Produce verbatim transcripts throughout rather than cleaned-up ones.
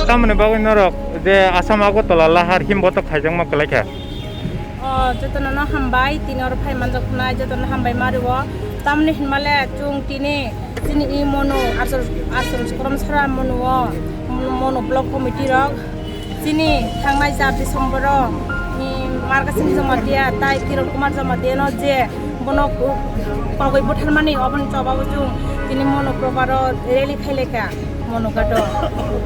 Tamoni bagwi norok je Assam Agartala lahar himbotok khaijakma kwlaikha? O, jotono no hambai, tini oro phai manjak khwnai, jotono hambai mario. Tamni hinmale chwng tini chini i mono Archal, Archal Koromsara mono o, mono block committee rok chini thangnai char December o, i Margasing Jamatia tai Kiran Kumar Jamatia no je bono kogwi butharmani oboni chobao chwng tini mono proparo rally khaileka. Mono gato.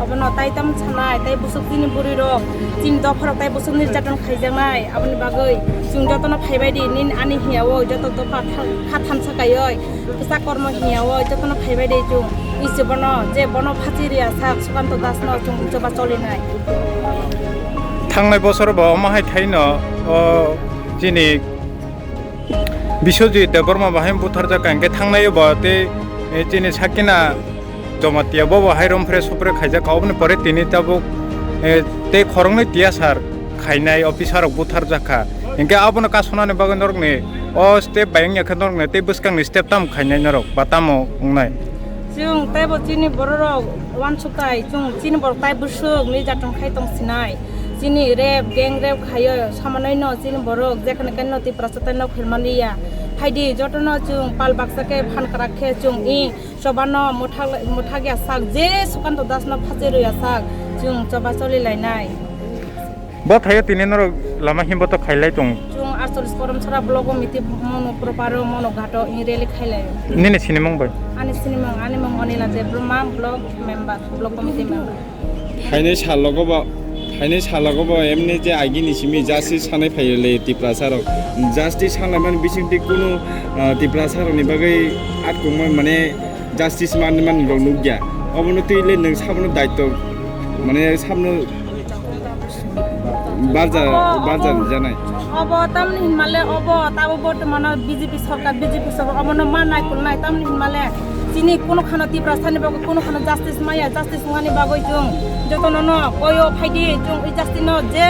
Obono tai tamo sanai, tai busuk chini bwrwi rok, chini dopha rok tai busuk nirjaton khaijaknai. Aboni bagwi chwng jotono phaibai di, nini ani hiya o joto dopha tha-, kha thamsa kaioi, kwchak kormo hiya o jotono phaibai di chwng. I se bono, je bono phachi riya sak Sukanto Das no chwng choba cholinai. Thangnai bosor bo omo hai thaino, o chini Biswajit Debbarma bahai butharjak kha, hingke thangnai bo tei, eh, chini Sakina Jamatia bo bahai romphre supre khaijak kha, oboni pore tini tabuk, eh, tei khoroknwi tiyasar khainai officer rok butharjak kha. Hingke abono kasonani bagwi norokni o step bai wngya khe norokni tei bwskangni step tamo khainai norok ba tamo wngnai? Chwng teibo chini bororok uansukthai, chwng chini borok tai bwswk nirjaton khai tong sinai. Chini rape, gang rape khaio, samanai no chini borok, jekhane khe no Tiprasa tai no khelmani ya. Phaidi jotono chwng pal baksa khe phan kwrak khe chwng i chobano mwthak, mwthak ya sak, je Sukanto Das no phachi rw ya sak, chwng choba choli lainai. Bo thaio tini norok lama himbotok khailai tong. Chwng Archal Koromsara block o miti mono proparo mono ghato i rally khailai. Nini sinimung bai? Ani sinimung, ani mung Onila Debbarma, block member, block committee member. Thainai salogo bo, thainai salogo bo emni je agini simi justice sanai phaio le Tiprasa rok. Justice sanai mani bisingtwi kunu, ah, Tiprasa rokni bagwi atkungma mane justice man, man rok nukya. Obono twi le nwng sabono daityo mane sabono barja, obo, barja obo, rijanai. Obo tamni hinmale obo tabo bortomano B J P sorkar, B J P sorkar obono manai kulnai tamni hinmale chini kuno khano Tiprasani bagwi kuno khano justice maya, justice wngani bagwi chwng jotono no koyo phaidi chwng i justice no je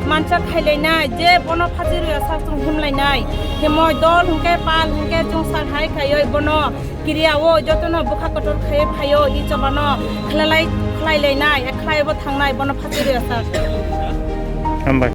mansa khailainai, je bono phachi rwya sak chwng himlainai. Himoi dol hwnkhe pal hwnkhe chwng sal hai khaioi bono kiriya o jotono bwkha kotor khaioi phaio i chobano khlailai, khlailainai, khlaibo thangnai bono phachi rwya sak. Hambai.